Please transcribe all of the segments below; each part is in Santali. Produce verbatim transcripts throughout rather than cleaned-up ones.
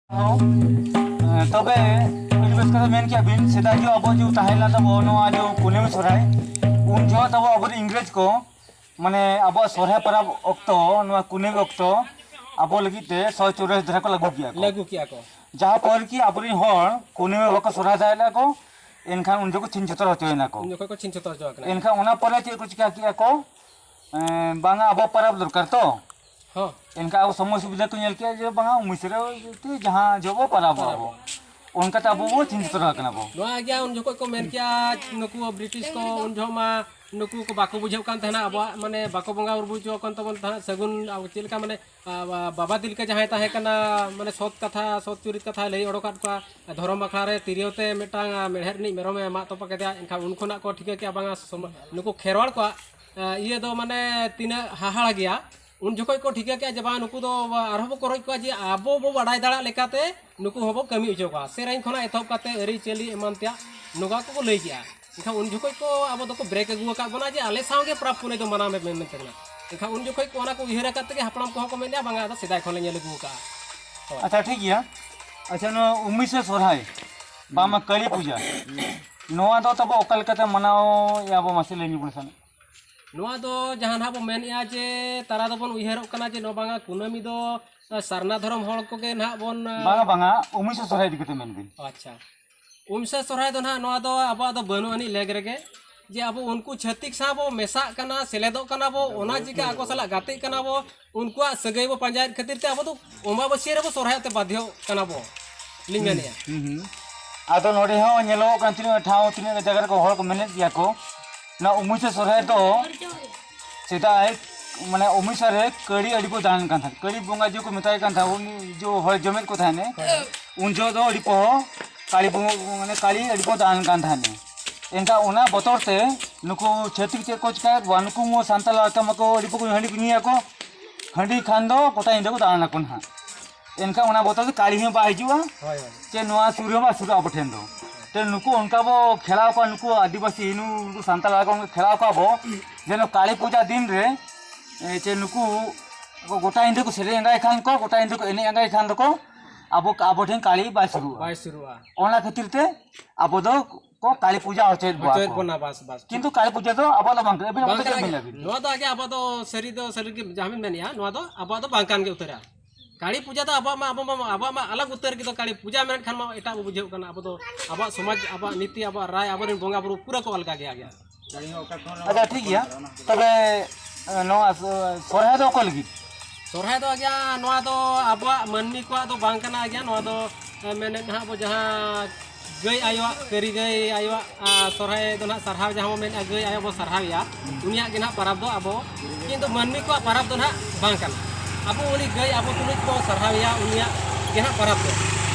ᱦᱚᱸ᱾ ᱮᱸ, ᱛᱚᱵᱮ ᱟᱹᱰᱤ ᱵᱮᱥ ᱠᱟᱛᱷᱟ ᱢᱮᱱ ᱠᱮᱜᱼᱟ ᱵᱤᱱ, ᱥᱮᱫᱟᱭ ᱡᱚ ᱟᱵᱚ ᱡᱚ ᱛᱟᱦᱮᱸ ᱞᱮᱱᱟ ᱛᱟᱵᱚ ᱱᱚᱣᱟ ᱡᱚ ᱠᱩᱱᱟᱹᱢᱤ ᱥᱚᱨᱦᱟᱭ, ᱩᱱ ᱡᱚᱦᱚᱜ ᱛᱟᱵᱚ ᱟᱵᱚᱨᱮᱱ ᱤᱝᱨᱮᱡᱽ ᱠᱚ, ᱢᱟᱱᱮ, ᱟᱵᱚᱣᱟᱜ ᱥᱚᱨᱦᱟᱭ ᱯᱚᱨᱚᱵᱽ ᱚᱠᱛᱚ, ᱱᱚᱣᱟ ᱠᱩᱱᱟᱹᱢᱤ ᱚᱠᱛᱚ ᱟᱵᱚ ᱞᱟᱹᱜᱤᱫ ᱛᱮ ᱥᱚᱭ ᱪᱚᱞᱞᱤᱥ ᱫᱷᱟᱨᱟ ᱠᱚ ᱞᱟᱹᱜᱩ ᱠᱮᱜᱼᱟ ᱠᱚ᱾ ᱞᱟᱹᱜᱩ ᱠᱮᱜᱼᱟ ᱠᱚ᱾ ᱡᱟᱦᱟᱸ ᱯᱚᱨ ᱠᱤ ᱟᱵᱚᱨᱮᱱ ᱦᱚᱲ ᱠᱩᱱᱟᱹᱢᱤ ᱵᱟᱠᱚ ᱥᱚᱨᱦᱟᱭ ᱫᱟᱲᱮᱭᱟᱜᱼᱟ ᱠᱚ, ᱮᱱᱠᱷᱟᱱ ᱩᱱ ᱡᱚᱠᱷᱚᱱ ᱪᱷᱤᱝ ᱪᱷᱚᱛᱚᱨ ᱦᱚᱪᱚᱭᱮᱱᱟ ᱠᱚ᱾ ᱩᱱ ᱡᱚᱠᱷᱚᱱ ᱠᱚ ᱪᱷᱤᱝ ᱪᱷᱚᱛᱚᱨ ᱦᱚᱪᱚ ᱟᱠᱟᱱᱟ᱾ ᱮᱱᱠᱷᱟᱱ ᱚᱱᱟ ᱯᱚᱨᱮ ᱪᱮᱫ ᱠᱚ ᱪᱤᱠᱟ ᱠᱮᱜᱼᱟ ᱠᱚ? ᱮᱸ, ᱵᱟᱝᱟ, ᱟᱵᱚ ᱯᱚᱨᱚᱵᱽ ᱫᱚᱨᱠᱟᱨ ᱛᱚ᱾ ᱦᱚᱸ᱾ ᱮᱱᱠᱷᱟᱱ ᱟᱵᱚ ᱥᱚᱢᱚᱭ ᱥᱩᱵᱤᱫᱷᱟ ᱠᱚ ᱧᱮᱞ ᱠᱮᱜᱼᱟ ᱡᱮ ᱵᱟᱝᱟ, ᱩᱢᱤᱥ ᱨᱮ ᱡᱟᱦᱟᱸ ᱡᱚᱦᱚᱜ ᱵᱚ ᱯᱚᱨᱚᱵᱚᱜᱼᱟ ᱵᱚ᱾ ᱯᱚᱨᱚᱵᱚᱜᱼᱟ᱾ ᱚᱱᱠᱟᱛᱮ ᱟᱵᱚ ᱵᱚ ᱪᱷᱤᱝ ᱪᱷᱚᱛᱚᱨ ᱟᱠᱟᱱᱟ ᱵᱚ᱾ ᱱᱚᱣᱟ ᱜᱮ ᱩᱱ ᱡᱚᱠᱷᱚᱡ ᱠᱚ ᱢᱮᱱ ᱠᱮᱜᱼᱟ, ᱱᱩᱠᱩ ᱵᱨᱤᱴᱤᱥ ᱠᱚ ᱩᱱ ᱡᱚᱦᱚᱜ ᱢᱟ ᱱᱩᱠᱩ ᱠᱚ ᱵᱟᱠᱚ ᱵᱩᱡᱷᱟᱹᱣ ᱠᱟᱱ ᱛᱟᱦᱮᱱᱟ, ᱟᱵᱚᱣᱟᱜ ᱢᱟᱱᱮ ᱵᱟᱠᱚ ᱵᱚᱸᱜᱟ ᱵᱩᱨᱩ ᱦᱚᱪᱚ ᱟᱠᱟᱱ ᱛᱟᱵᱚᱱ ᱛᱟᱦᱮᱸᱫ᱾ ᱥᱟᱹᱜᱩᱱ ᱟᱵᱚ ᱪᱮᱫ ᱞᱮᱠᱟ ᱢᱟᱱᱮ, ᱟ, ᱵᱟ-, ᱵᱟᱵᱟ ᱫᱤᱞᱠᱟᱹ ᱡᱟᱦᱟᱸᱭ ᱛᱟᱦᱮᱸ ᱠᱟᱱᱟ, ᱢᱟᱱᱮ ᱥᱚᱛ ᱠᱟᱛᱷᱟ, ᱥᱚᱛ ᱪᱩᱨᱤᱛ ᱠᱟᱛᱷᱟᱭ ᱞᱟᱹᱭ ᱚᱰᱚᱠᱟᱫ ᱠᱚᱣᱟ᱾ ᱫᱷᱚᱨᱚᱢ ᱟᱠᱷᱲᱟ ᱨᱮ ᱛᱤᱨᱭᱳ ᱛᱮ ᱢᱤᱫᱴᱟᱝ, ᱟ, ᱢᱮᱲᱦᱮᱫ ᱨᱤᱱᱤᱡ ᱢᱮᱨᱚᱢᱮ ᱢᱟᱜ ᱛᱚᱯᱟ ᱠᱮᱫᱮᱭᱟ᱾ ᱮᱱᱠᱷᱟᱱ ᱩᱱ ᱠᱷᱚᱱᱟᱜ ᱠᱚ ᱴᱷᱤᱠᱟᱹ ᱠᱮᱜᱼᱟ, ᱵᱟᱝᱟ ᱥᱚᱢ-, ᱱᱩᱠᱩ ᱠᱷᱮᱨᱣᱟᱲ ᱠᱚᱣᱟᱜ, ᱟ, ᱤᱭᱟᱹ ᱫᱚ ᱢᱟᱱᱮ ᱛᱤᱱᱟᱹᱜ ᱦᱟᱦᱟᱲᱟ ᱜᱮᱭᱟ᱾ ᱩᱱ ᱡᱚᱠᱷᱚᱡ ᱠᱚ ᱴᱷᱤᱠᱟᱹ ᱠᱮᱜᱼᱟ ᱡᱮ ᱵᱟᱝ, ᱱᱩᱠᱩ ᱫᱚ ᱟᱨᱦᱚᱸ ᱵᱚ ᱠᱚᱨᱚᱡ ᱠᱚᱣᱟ ᱡᱮ ᱟᱵᱚ ᱵᱚ ᱵᱟᱰᱟᱭ ᱫᱟᱲᱮᱭᱟᱜ ᱞᱮᱠᱟᱛᱮ ᱱᱩᱠᱩ ᱦᱚᱸᱵᱚ ᱠᱟᱹᱢᱤ ᱦᱚᱪᱚ ᱠᱚᱣᱟ᱾ ᱥᱮᱨᱮᱧ ᱠᱷᱚᱱᱟᱜ ᱮᱛᱚᱦᱚᱵ ᱠᱟᱛᱮ ᱟᱹᱨᱤᱪᱟᱹᱞᱤ ᱮᱢᱟᱱ ᱛᱮᱭᱟᱜ ᱱᱚᱝᱠᱟ ᱠᱚᱠᱚ ᱞᱟᱹᱭ ᱠᱮᱜᱼᱟ᱾ ᱮᱱᱠᱷᱟᱱ ᱩᱱ ᱡᱚᱠᱷᱚᱡ ᱠᱚ ᱟᱵᱚ ᱫᱚᱠᱚ ᱵᱨᱮᱠ ᱟᱹᱜᱩ ᱟᱠᱟᱫ ᱵᱚᱱᱟ ᱡᱮ ᱟᱞᱮ ᱥᱟᱶ ᱜᱮ ᱯᱚᱨᱚᱵᱽ ᱯᱩᱱᱟᱹᱭ ᱫᱚ ᱢᱟᱱᱟᱣ ᱢᱮ ᱢᱮᱱᱛᱮ ᱠᱟᱱᱟ᱾ ᱮᱱᱠᱷᱟᱱ ᱩᱱ ᱡᱚᱠᱷᱚᱡ ᱠᱚ ᱚᱱᱟ ᱠᱚ ᱩᱭᱦᱟᱹᱨ ᱟᱠᱟᱫ ᱛᱮᱜᱮ ᱦᱟᱯᱲᱟᱢ ᱠᱚᱦᱚᱸ ᱠᱚ ᱢᱮᱱᱮᱫᱼᱟ, ᱵᱟᱝᱟ, ᱟᱫᱚ ᱥᱮᱫᱟᱭ ᱠᱷᱚᱱ ᱞᱮ ᱧᱮᱞ ᱟᱹᱜᱩ ᱟᱠᱟᱫᱼᱟ᱾ ᱦᱳᱭ᱾ ᱟᱪᱪᱷᱟ, ᱴᱷᱤᱠ ᱜᱮᱭᱟ᱾ ᱟᱪᱪᱷᱟ, ᱱᱚᱣᱟ ᱩᱢᱤᱥᱟ ᱥᱚᱨᱦᱟᱭ, ᱵᱟᱝᱢᱟ ᱠᱟᱹᱞᱤ ᱯᱩᱡᱟ, ᱱᱚᱣᱟ ᱫᱚ ᱛᱟᱵᱚ ᱚᱠᱟ ᱞᱮᱠᱟᱛᱮ ᱢᱟᱱᱟᱣ ᱮᱫᱼᱟ ᱵᱚ, ᱢᱟᱥᱮ ᱞᱟᱹᱭ ᱧᱚᱜ ᱵᱚᱱ ᱥᱮ᱾ ᱱᱚᱣᱟ ᱫᱚ ᱡᱟᱦᱟᱸ ᱱᱟᱦᱟᱜ ᱵᱚ ᱢᱮᱱᱮᱫᱼᱟ ᱡᱮ ᱛᱟᱨᱟ ᱫᱚᱵᱚᱱ ᱩᱭᱦᱟᱹᱨᱚᱜ ᱠᱟᱱᱟ ᱡᱮ ᱱᱚᱣᱟ ᱵᱟᱝᱟ ᱠᱩᱱᱟᱹᱢᱤ ᱫᱚ, ᱟ, ᱥᱟᱨᱱᱟ ᱫᱷᱚᱨᱚᱢ ᱦᱚᱲ ᱠᱚᱜᱮ ᱱᱟᱦᱟᱜ ᱵᱚᱱ, ᱟ, ᱵᱟᱝᱟ, ᱵᱟᱝᱟ, ᱩᱢᱤᱥᱟ ᱥᱚᱨᱦᱟᱭ ᱤᱫᱤ ᱠᱟᱛᱮ ᱢᱮᱱ ᱵᱤᱱ᱾ ᱟᱪᱪᱷᱟ, ᱩᱢᱤᱥᱟ ᱥᱚᱨᱦᱟᱭ ᱫᱚ ᱱᱟᱦᱟᱜ ᱱᱚᱣᱟ ᱫᱚ ᱟᱵᱚᱣᱟᱜ ᱫᱚ ᱵᱟᱹᱱᱩᱜ ᱟᱹᱱᱤᱡ ᱞᱮᱜᱽ ᱨᱮᱜᱮ, ᱡᱮ ᱟᱵᱚ ᱩᱱᱠᱩ ᱪᱷᱟᱹᱛᱤᱠ ᱥᱟᱶ ᱵᱚ ᱢᱮᱥᱟᱜ ᱠᱟᱱᱟ, ᱥᱮᱞᱮᱫᱚᱜ ᱠᱟᱱᱟ ᱵᱚ, ᱚᱱᱟ ᱪᱤᱠᱟ ᱟᱠᱚ ᱥᱟᱞᱟᱜ ᱜᱟᱛᱮᱜ ᱠᱟᱱᱟ ᱵᱚ, ᱩᱱᱠᱩᱣᱟᱜ ᱥᱟᱹᱜᱟᱹᱭ ᱵᱚ ᱯᱟᱸᱡᱟᱭᱮᱫ ᱠᱷᱟᱹᱛᱤᱨ ᱛᱮ ᱟᱵᱚ ᱫᱚ ᱚᱢᱵᱟᱵᱟᱹᱥᱭᱟᱹ ᱨᱮᱵᱚ ᱥᱚᱨᱦᱟᱭᱚᱜ ᱛᱮ ᱵᱟᱫᱽᱫᱷᱚᱜ ᱠᱟᱱᱟ ᱵᱚ, ᱞᱤᱧ ᱦᱩᱸ, ᱢᱮᱱᱮᱫᱼᱟ᱾ ᱦᱩᱸ, ᱦᱩᱸ᱾ ᱟᱫᱚ ᱱᱚᱰᱮ ᱦᱚᱸ ᱧᱮᱞᱚᱜᱚᱜ ᱠᱟᱱ ᱛᱤᱱᱟᱹᱜ ᱴᱷᱟᱶ, ᱛᱤᱱᱟᱹᱜ ᱡᱟᱭᱜᱟ ᱨᱮᱠᱚ ᱦᱚᱲ ᱠᱚ ᱢᱮᱱᱮᱫ ᱜᱮᱭᱟ ᱠᱚ, ᱱᱚᱣᱟ ᱩᱢᱤᱥᱟ ᱥᱚᱨᱦᱟᱭ ᱫᱚ ᱥᱮᱫᱟᱭ, ᱢᱟᱱᱮ, ᱩᱢᱤᱥᱟ ᱨᱮ ᱠᱟᱹᱲᱤ ᱟᱹᱰᱤ ᱠᱚ ᱫᱟᱬᱟᱱ ᱠᱟᱱ ᱛᱟᱦᱮᱸᱫ᱾ ᱠᱟᱹᱲᱤ ᱵᱚᱸᱜᱟ ᱡᱮ ᱠᱚ ᱢᱮᱛᱟᱭ ᱠᱟᱱ ᱛᱟᱦᱮᱸᱫ, ᱩᱱᱤ ᱡᱮ ᱦᱚᱲ ᱡᱚᱢᱮᱫ ᱠᱚ ᱛᱟᱦᱮᱱᱮ, ᱦᱳᱭ᱾ ᱩᱱ ᱡᱚᱦᱚᱜ ᱫᱚ ᱟᱹᱰᱤ ᱯᱚᱦᱚ ᱠᱟᱹᱲᱤ ᱵᱚᱸᱜᱟ, ᱢᱟᱱᱮ, ᱠᱟᱹᱲᱤ ᱟᱹᱰᱤ ᱠᱚ ᱫᱟᱬᱟᱱ ᱠᱟᱱ ᱛᱟᱦᱮᱱᱮ᱾ ᱮᱱᱠᱷᱟᱱ ᱚᱱᱟ ᱵᱚᱛᱚᱨ ᱛᱮ ᱱᱩᱠᱩ ᱪᱷᱟᱹᱛᱤᱠ ᱪᱮᱫ ᱠᱚ ᱪᱤᱠᱟᱹᱭᱮᱫ ᱠᱚᱣᱟ, ᱱᱩᱠᱩ ᱢᱟ ᱥᱟᱱᱛᱟᱲ ᱞᱮᱠᱟ ᱢᱟᱠᱚ ᱟᱹᱰᱤ ᱠᱚ ᱦᱟᱺᱰᱤ ᱠᱚ ᱧᱩᱭᱟᱠᱚ, ᱦᱟᱺᱰᱤ ᱠᱷᱟᱱ ᱫᱚ ᱜᱚᱴᱟ ᱧᱤᱫᱟᱹ ᱠᱚ ᱫᱟᱬᱟᱱᱟᱠᱚ ᱱᱟᱦᱟᱜ᱾ ᱮᱱᱠᱷᱟᱱ ᱚᱱᱟ ᱵᱚᱛᱚᱨ ᱛᱮ ᱠᱟᱹᱲᱤ ᱦᱚᱸ ᱵᱟᱭ ᱦᱤᱡᱩᱜᱼᱟ, ᱦᱳᱭ, ᱦᱳᱭ᱾ ᱪᱮ ᱱᱚᱣᱟ ᱥᱩᱨ ᱨᱮᱦᱚᱸ ᱵᱟᱭ ᱥᱩᱨᱩᱜᱼᱟ ᱟᱵᱚ ᱴᱷᱮᱱ ᱫᱚ᱾ ᱛᱮ ᱱᱩᱠᱩ ᱚᱱᱠᱟ ᱵᱚ ᱠᱷᱮᱞᱟᱣ ᱠᱚᱣᱟ, ᱱᱩᱠᱩ ᱟᱹᱫᱤᱵᱟᱹᱥᱤ, ᱱᱩᱠᱩ ᱥᱟᱱᱛᱟᱲ ᱠᱚ ᱠᱷᱮᱞᱟᱣ ᱠᱚᱣᱟ ᱵᱚ, ᱡᱮᱱᱚ ᱠᱟᱹᱲᱤ ᱯᱩᱡᱟ ᱫᱤᱱ ᱨᱮ, ᱮ, ᱪᱮ ᱱᱩᱠᱩ ᱜᱚᱴᱟ ᱧᱤᱫᱟᱹ ᱠᱚ ᱥᱮᱨᱮᱧ ᱟᱸᱜᱟᱭ ᱠᱷᱟᱱ ᱠᱚ, ᱜᱚᱴᱟ ᱧᱤᱫᱟᱹ ᱠᱚ ᱮᱱᱮᱡ ᱟᱸᱜᱟᱭ ᱠᱷᱟᱱ ᱫᱚᱠᱚ, ᱟᱵᱚ, ᱟᱵᱚ ᱴᱷᱮᱱ ᱠᱟᱹᱞᱤ ᱵᱟᱭ ᱥᱩᱨᱩᱜᱼᱟ᱾ ᱵᱟᱭ ᱥᱩᱨᱩᱜᱼᱟ᱾ ᱚᱱᱟ ᱠᱷᱟᱹᱛᱤᱨ ᱛᱮ ᱟᱵᱚ ᱫᱚ ᱠᱚ ᱠᱟᱹᱞᱤ ᱯᱩᱡᱟ ᱦᱚᱪᱚᱭᱮᱫ ᱵᱚᱱᱟ ᱦᱚᱪᱚᱭᱮᱫ ᱠᱚ᱾ ᱵᱚᱱᱟ, ᱵᱟᱥ, ᱵᱟᱥ᱾ ᱠᱤᱱᱛᱩ ᱠᱟᱹᱞᱤ ᱯᱩᱡᱟ ᱫᱚ ᱟᱵᱚᱣᱟᱜ ᱫᱚ ᱵᱟᱝ ᱠᱟᱱᱟ᱾ ᱟᱹᱵᱤᱱ ᱵᱟᱝ ᱢᱚᱛᱚ ᱪᱮᱫ ᱠᱟᱱᱟ ᱵᱤᱱ ᱜᱮ᱾ ᱞᱟᱹᱭᱟ ᱵᱤᱱ? ᱱᱚᱣᱟ ᱫᱚ ᱟᱜᱮ ᱟᱵᱚ ᱫᱚ ᱥᱟᱹᱨᱤ ᱫᱚ ᱥᱟᱹᱨᱤ ᱜᱮ ᱡᱟᱦᱟᱸ ᱵᱤᱱ ᱢᱮᱱᱮᱜᱼᱟ, ᱱᱚᱣᱟ ᱫᱚ ᱟᱵᱚᱣᱟᱜ ᱫᱚ ᱵᱟᱝ ᱠᱟᱱ ᱜᱮ ᱩᱛᱟᱹᱨᱟ᱾ ᱠᱟᱹᱞᱤ ᱯᱩᱡᱟ ᱫᱚ ᱟᱵᱚᱣᱟᱜ ᱢᱟ, ᱟᱵᱚ ᱢᱟ, ᱟᱵᱚᱣᱟᱜ ᱢᱟ ᱟᱞᱟᱜᱽ ᱩᱛᱟᱹᱨ ᱜᱮ ᱫᱚ ᱠᱟᱹᱞᱤ ᱯᱩᱡᱟ ᱢᱮᱱ ᱠᱷᱟᱱ ᱢᱟ ᱮᱴᱟᱜ ᱵᱚ ᱵᱩᱡᱷᱟᱹᱣ ᱠᱟᱱᱟ᱾ ᱟᱵᱚ ᱫᱚ ᱟᱵᱚᱣᱟᱜ ᱥᱚᱢᱟᱡᱽ, ᱟᱵᱚᱣᱟᱜ ᱱᱤᱛᱤ, ᱟᱵᱚᱣᱟᱜ ᱨᱟᱭ, ᱟᱵᱚᱨᱮᱱ ᱵᱚᱸᱜᱟ ᱵᱩᱨᱩ ᱯᱩᱨᱟᱹ ᱠᱚ ᱟᱞᱜᱟ ᱜᱮᱭᱟ ᱜᱮ᱾ ᱟᱪᱪᱷᱟ, ᱴᱷᱤᱠ ᱜᱮᱭᱟ᱾ ᱛᱚᱵᱮ, ᱮ, ᱱᱚᱣᱟ ᱥᱚ-, ᱥᱚᱨᱦᱟᱭ ᱫᱚ ᱚᱠᱚᱭ ᱞᱟᱹᱜᱤᱫ? ᱥᱚᱨᱦᱟᱭ ᱫᱚ ᱟᱜᱮ ᱱᱚᱣᱟ ᱫᱚ ᱟᱵᱚᱣᱟᱜ ᱢᱟᱹᱱᱢᱤ ᱠᱚᱣᱟᱜ ᱫᱚ ᱵᱟᱝ ᱠᱟᱱᱟ ᱟᱜᱮ, ᱱᱚᱣᱟ ᱫᱚ, ᱮ, ᱢᱮᱱᱮᱫ ᱱᱟᱦᱟᱜ ᱟᱵᱚ ᱡᱟᱦᱟᱸ ᱜᱟᱹᱭ ᱟᱭᱳᱣᱟᱜ, ᱠᱟᱹᱨᱤ ᱜᱟᱹᱭ ᱟᱭᱳᱣᱟᱜ, ᱟ, ᱥᱚᱨᱦᱟᱭ ᱫᱚ ᱱᱟᱦᱟᱜ ᱥᱟᱨᱦᱟᱣ, ᱡᱟᱦᱟᱸ ᱵᱚ ᱢᱮᱱᱮᱫᱼᱟ ᱜᱟᱹᱭ ᱟᱭᱳ ᱵᱚ ᱥᱟᱨᱦᱟᱣᱮᱭᱟ, ᱩᱱᱤᱭᱟᱜ ᱜᱮ ᱱᱟᱦᱟᱜ ᱯᱟᱨᱟᱵᱽ ᱫᱚ ᱟᱵᱚ᱾ ᱠᱤᱱᱛᱩ ᱢᱟᱹᱱᱢᱤ ᱠᱚᱣᱟᱜ ᱯᱟᱨᱟᱵᱽ ᱫᱚ ᱱᱟᱦᱟᱜ ᱵᱟᱝ ᱠᱟᱱᱟ᱾ ᱟᱵᱚ ᱩᱱᱤ ᱜᱟᱹᱭ ᱟᱵᱚ ᱛᱩᱞᱩᱡ ᱵᱚ ᱥᱟᱨᱦᱟᱣᱮᱭᱟ, ᱩᱱᱤᱭᱟᱜ ᱜᱮ ᱱᱟᱦᱟᱜ ᱯᱟᱨᱟᱵᱽ ᱫᱚ᱾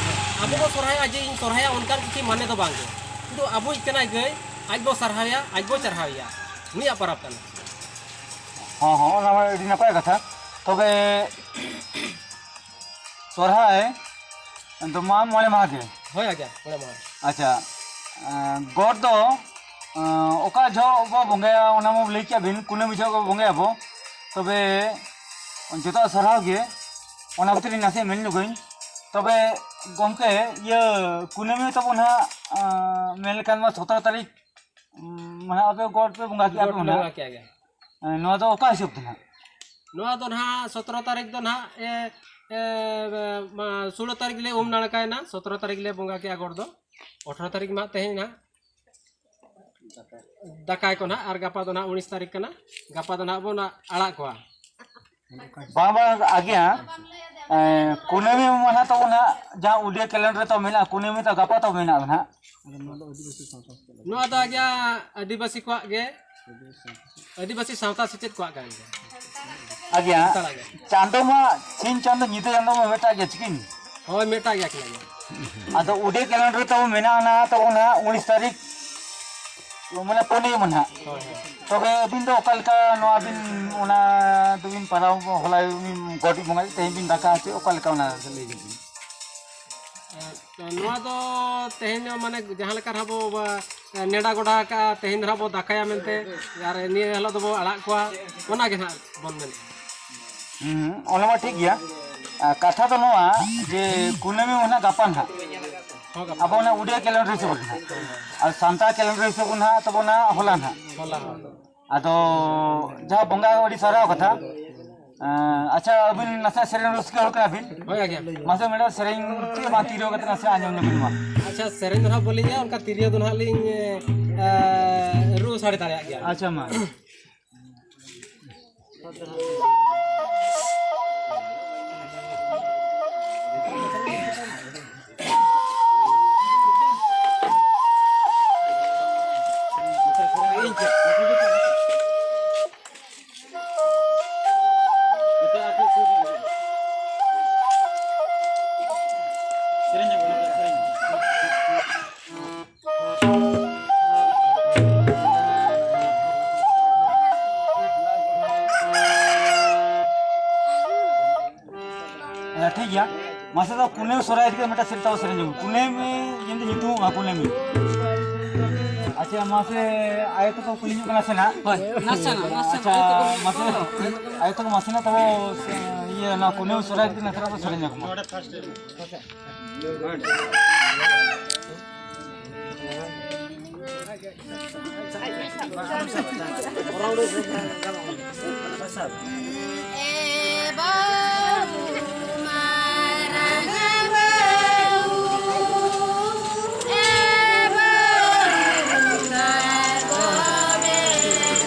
ᱟᱵᱚ ᱵᱚ ᱥᱚᱨᱦᱟᱭᱚᱜᱼᱟ ᱡᱮ ᱤᱧ ᱥᱚᱨᱦᱟᱭᱟ, ᱚᱱᱠᱟᱱ ᱠᱤᱪᱷᱩ ᱢᱟᱱᱮ ᱫᱚ ᱵᱟᱝ ᱜᱮ᱾ ᱠᱤᱱᱛᱩ ᱟᱵᱚᱭᱤᱡ ᱠᱟᱱᱟᱭ ᱜᱟᱹᱭ, ᱟᱡ ᱵᱚ ᱥᱟᱨᱦᱟᱣᱮᱭᱟ, ᱟᱡ ᱵᱚ ᱪᱟᱨᱦᱟᱣᱮᱭᱟ, ᱩᱱᱤᱭᱟᱜ ᱯᱟᱨᱟᱵᱽ ᱠᱟᱱᱟ᱾ ᱦᱚᱸ, ᱦᱚᱸ, ᱚᱱᱟ ᱢᱟ ᱟᱹᱰᱤ ᱱᱟᱯᱟᱭ ᱠᱟᱛᱷᱟ᱾ ᱛᱚᱵᱮ ᱥᱚᱨᱦᱟᱭ ᱫᱚ ᱢᱟ ᱢᱚᱬᱮ ᱢᱟᱦᱟ ᱜᱮ᱾ ᱦᱳᱭ ᱟᱜᱮ, ᱢᱚᱬᱮ ᱢᱟᱦᱟ᱾ ᱟᱪᱪᱷᱟ, ᱮᱸ, ᱜᱚᱴ ᱫᱚ, ᱮᱸ, ᱚᱠᱟ ᱡᱚᱦᱚᱜ ᱵᱚ ᱵᱚᱸᱜᱟᱭᱟ, ᱚᱱᱟ ᱢᱟ ᱞᱟᱹᱭ ᱠᱮᱜᱼᱟ ᱵᱤᱱ, ᱠᱩᱱᱟᱹᱢᱤ ᱡᱚᱦᱚᱜ ᱵᱚ ᱵᱚᱸᱜᱟᱭᱟᱵᱚ᱾ ᱛᱚᱵᱮ ᱡᱚᱛᱚᱣᱟᱜ ᱥᱟᱨᱦᱟᱣ ᱜᱮ, ᱚᱱᱟ ᱵᱷᱤᱛᱨᱤ ᱨᱮ ᱱᱟᱥᱮ ᱢᱮᱱ ᱧᱚᱜᱟᱹᱧ᱾ ᱛᱚᱵᱮ ᱜᱚᱢᱠᱮ, ᱤᱭᱟᱹ, ᱠᱩᱱᱟᱹᱢᱤ ᱛᱟᱵᱚᱱ ᱦᱟᱸᱜ, ᱮᱸ, ᱢᱮᱱ ᱞᱮᱠᱷᱟᱱ ᱢᱟ ᱥᱚᱛᱨᱚ ᱛᱟᱹᱨᱤᱠᱷ, ᱩᱸ, ᱢᱟᱱᱮ ᱟᱯᱮ ᱜᱚᱴ ᱯᱮ ᱵᱚᱸᱜᱟ ᱠᱮᱜᱼᱟ ᱯᱮ ᱜᱚᱴ ᱞᱮ ᱦᱟᱸᱜ᱾ ᱵᱚᱸᱜᱟ ᱠᱮᱜᱼᱟ ᱜᱮ᱾ ᱮᱸ, ᱱᱚᱣᱟ ᱫᱚ ᱚᱠᱟ ᱦᱤᱥᱟᱹᱵ ᱛᱮ ᱦᱟᱸᱜ? ᱱᱚᱣᱟ ᱫᱚ ᱱᱟᱦᱟᱜ ᱥᱚᱛᱨᱚ ᱛᱟᱹᱨᱤᱠᱷ ᱫᱚ ᱱᱟᱦᱟᱜ, ᱮ, ᱮ, ᱢᱟ, ᱥᱳᱞᱳ ᱛᱟᱹᱨᱤᱠᱷ ᱞᱮ ᱩᱢ ᱱᱟᱲᱠᱟᱭᱮᱱᱟ, ᱥᱚᱛᱨᱚ ᱛᱟᱹᱨᱤᱠᱷ ᱞᱮ ᱵᱚᱸᱜᱟ ᱠᱮᱜᱼᱟ ᱜᱚᱴ ᱫᱚ᱾ ᱟᱴᱷᱨᱚ ᱛᱟᱹᱨᱤᱠᱷ ᱢᱟ ᱛᱮᱦᱮᱧ ᱱᱟᱦᱟᱜ ᱫᱟᱠᱟᱭ ᱠᱚ ᱱᱟᱦᱟᱜ, ᱟᱨ ᱜᱟᱯᱟ ᱫᱚ ᱱᱟᱦᱟᱜ ᱩᱱᱤᱥ ᱛᱟᱹᱨᱤᱠᱷ ᱠᱟᱱᱟ, ᱜᱟᱯᱟ ᱫᱚ ᱱᱟᱦᱟᱜ ᱵᱚᱱ ᱟᱲᱟᱜ ᱠᱚᱣᱟ᱾ ᱵᱟᱝ, ᱵᱟᱝ, ᱟᱜᱮ ᱦᱟᱸᱜ, ᱮ, ᱠᱩᱱᱟᱹᱢᱤ ᱢᱟ ᱱᱟᱦᱟᱜ ᱛᱟᱵᱚᱱ ᱦᱟᱸᱜ, ᱡᱟᱦᱟᱸ ᱩᱰᱤᱭᱟ calendar ᱨᱮ ᱛᱟᱵᱚ ᱢᱮᱱᱟᱜᱼᱟ, ᱠᱩᱱᱟᱹᱢᱤ ᱛᱚ ᱜᱟᱯᱟ ᱛᱟᱵᱚ ᱢᱮᱱᱟᱜᱼᱟ ᱱᱟᱦᱟᱜ᱾ ᱱᱚᱣᱟ ᱫᱚ ᱟᱜᱮ ᱟᱹᱫᱤᱵᱟᱹᱥᱤ ᱠᱚᱣᱟᱜ ᱜᱮ, ᱟᱹᱫᱤᱵᱟᱹᱥᱤ ᱥᱟᱶᱛᱟ ᱥᱮᱪᱮᱫ ᱠᱚᱣᱟᱜ ᱠᱟᱱ ᱜᱮᱭᱟ᱾ ᱟᱜᱮ ᱦᱟᱸᱜ, ᱥᱟᱱᱛᱟᱲᱟᱜ ᱜᱮ᱾ ᱪᱟᱸᱫᱚ ᱢᱟ, ᱥᱤᱧ ᱪᱟᱸᱫᱚ ᱧᱤᱫᱟᱹ ᱪᱟᱸᱫᱚ ᱢᱟ ᱢᱤᱫᱴᱟᱜ ᱜᱮ ᱪᱤᱠᱤᱱ? ᱦᱳᱭ, ᱢᱤᱫᱴᱟᱜ ᱜᱮᱭᱟ ᱠᱤᱱ ᱟᱜᱮ᱾ ᱟᱫᱚ ᱩᱰᱤᱭᱟ calendar ᱨᱮ ᱛᱟᱵᱚ ᱢᱮᱱᱟᱜᱼᱟ ᱱᱟᱦᱟᱜ ᱛᱟᱵᱚ ᱱᱟᱦᱟᱜ ᱩᱱᱤᱥ ᱛᱟᱹᱨᱤᱠᱷ, ᱢᱟᱱᱮ ᱯᱩᱨᱱᱤᱢᱟ ᱱᱟᱦᱟᱜ᱾ ᱦᱳᱭ, ᱦᱳᱭ᱾ ᱛᱚᱵᱮ ᱟᱹᱵᱤᱱ ᱫᱚ ᱚᱠᱟ ᱞᱮᱠᱟ ᱱᱚᱣᱟ ᱵᱤᱱ, ᱚᱱᱟ ᱫᱚᱵᱤᱱ ᱯᱟᱞᱟᱣ, ᱦᱚᱞᱟ ᱵᱤᱱ ᱜᱚᱴ ᱵᱚᱸᱜᱟ, ᱛᱮᱦᱮᱧ ᱵᱤᱱ ᱫᱟᱠᱟ ᱦᱚᱪᱚᱭᱮᱫ, ᱚᱠᱟ ᱞᱮᱠᱟ ᱚᱱᱟ ᱞᱟᱹᱭ ᱵᱤᱱ? ᱮ, ᱱᱚᱣᱟ ᱫᱚ ᱛᱮᱦᱮᱧ ᱫᱚ ᱢᱟᱱᱮ ᱡᱟᱦᱟᱸ ᱞᱮᱠᱟ ᱱᱟᱦᱟᱜ ᱵᱚ, ᱵᱟ, ᱱᱮᱰᱟ ᱜᱚᱰᱟ ᱟᱠᱟᱜᱼᱟ, ᱛᱮᱦᱮᱧ ᱫᱚ ᱱᱟᱦᱟᱜ ᱵᱚ ᱫᱟᱠᱟᱭᱟ ᱢᱮᱱᱛᱮ, ᱟᱨ ᱱᱤᱭᱟᱹ ᱦᱤᱞᱳᱜ ᱫᱚᱵᱚ ᱟᱲᱟᱜ ᱠᱚᱣᱟ, ᱚᱱᱟ ᱜᱮ ᱱᱟᱦᱟᱜ ᱵᱚᱱ ᱢᱮᱱᱮᱫᱼᱟ᱾ ᱦᱩᱸ, ᱚᱱᱟ ᱢᱟ ᱴᱷᱤᱠ ᱜᱮᱭᱟ᱾ ᱟᱨ ᱠᱟᱛᱷᱟ ᱫᱚ ᱱᱚᱣᱟ ᱡᱮ ᱠᱩᱱᱟᱹᱢᱤ ᱢᱟ ᱱᱟᱦᱟᱜ ᱜᱟᱯᱟ ᱱᱟᱦᱟᱜ, ᱟᱵᱚ ᱚᱱᱟ ᱩᱰᱤᱭᱟ calendar ᱦᱤᱥᱟᱹᱵ ᱨᱮ ᱱᱟᱦᱟᱜ, ᱟᱨ ᱥᱟᱱᱛᱟᱲ calendar ᱦᱤᱥᱟᱹᱵ ᱨᱮ ᱱᱟᱦᱟᱜ ᱛᱟᱵᱚᱱᱟ ᱦᱚᱞᱟ ᱱᱟᱦᱟᱜ᱾ ᱟᱫᱚ ᱡᱟᱦᱟᱸ ᱵᱚᱸᱜᱟ ᱟᱹᱰᱤ ᱥᱟᱨᱦᱟᱣ ᱠᱟᱛᱷᱟ᱾ ᱟᱪᱪᱷᱟ, ᱟᱹᱵᱤᱱ ᱱᱟᱥᱮ ᱥᱮᱨᱮᱧ ᱨᱩᱥᱤᱠᱟ ᱦᱚᱲ ᱠᱟᱱᱟ ᱵᱤᱱ? ᱦᱳᱭ ᱟᱜᱮ᱾ ᱢᱟᱥᱮ ᱢᱮᱰᱟᱢ, ᱥᱮᱨᱮᱧ ᱪᱮᱫ ᱵᱟᱝ ᱛᱤᱨᱭᱳ ᱠᱟᱛᱮ ᱱᱟᱥᱮ ᱟᱸᱡᱚᱢ ᱧᱚᱜ ᱵᱤᱱ ᱢᱟ᱾ ᱟᱪᱪᱷᱟ, ᱥᱮᱨᱮᱧ ᱫᱚ ᱱᱟᱦᱟᱜ ᱵᱟᱹᱞᱤᱧ ᱤᱭᱟᱹ, ᱚᱱᱠᱟ ᱛᱤᱨᱭᱳ ᱫᱚ ᱱᱟᱦᱟᱜ ᱞᱤᱧ ᱮ, ᱨᱩ ᱥᱟᱰᱮ ᱫᱟᱲᱮᱭᱟᱜ ᱜᱮᱭᱟ᱾ ᱟᱪᱪᱷᱟ ᱢᱟ᱾ ᱟᱪᱪᱷᱟ, ᱴᱷᱤᱠ ᱜᱮᱭᱟ᱾ ᱢᱟᱥᱮ ᱫᱚ ᱠᱩᱱᱟᱹᱢᱤ ᱥᱚᱨᱦᱟᱭ ᱤᱫᱤ ᱠᱟᱛᱮ ᱢᱤᱫᱴᱟᱝ ᱥᱮᱨᱮᱧ ᱛᱟᱵᱚ ᱥᱮᱨᱮᱧ ᱧᱚᱜ᱾ ᱠᱩᱱᱟᱹᱢᱤ ᱡᱮᱢᱛᱤ ᱧᱩᱛᱩᱢᱚᱜ ᱢᱟ ᱠᱩᱱᱟᱹᱢᱤ᱾ ᱟᱪᱪᱷᱟ, ᱢᱟᱥᱮ ᱟᱭᱳ ᱛᱟᱠᱚ ᱠᱩᱞᱤ ᱧᱚᱜ ᱠᱟᱱᱟ ᱥᱮ ᱱᱟᱜ? ᱦᱳᱭ, ᱱᱟᱥᱮᱱᱟᱜ, ᱱᱟᱥᱮᱱᱟᱜ ᱟᱪᱪᱷᱟ, ᱟᱭᱳ ᱛᱟᱠᱚ ᱢᱟᱥᱮ, ᱟᱭᱳ ᱛᱟᱠᱚ ᱢᱟᱥᱮ ᱱᱟᱜ ᱛᱟᱵᱚ ᱥᱮ-, ᱤᱭᱟᱹ, ᱱᱚᱣᱟ ᱠᱩᱱᱟᱹᱢᱤ ᱥᱚᱨᱦᱟᱭ ᱤᱫᱤ ᱠᱟᱛᱮ ᱱᱟᱥᱮᱱᱟᱜ ᱵᱚ ᱥᱮᱨᱮᱧ ᱧᱚᱜ ᱢᱟ᱾ ᱮ ᱵᱟᱹᱦᱩ ᱢᱟᱨᱟᱝ ᱵᱟᱹᱦᱩ, ᱮ ᱵᱟᱹᱦᱩ ᱠᱟᱲ ᱜᱚᱵᱮ ᱨᱮ᱾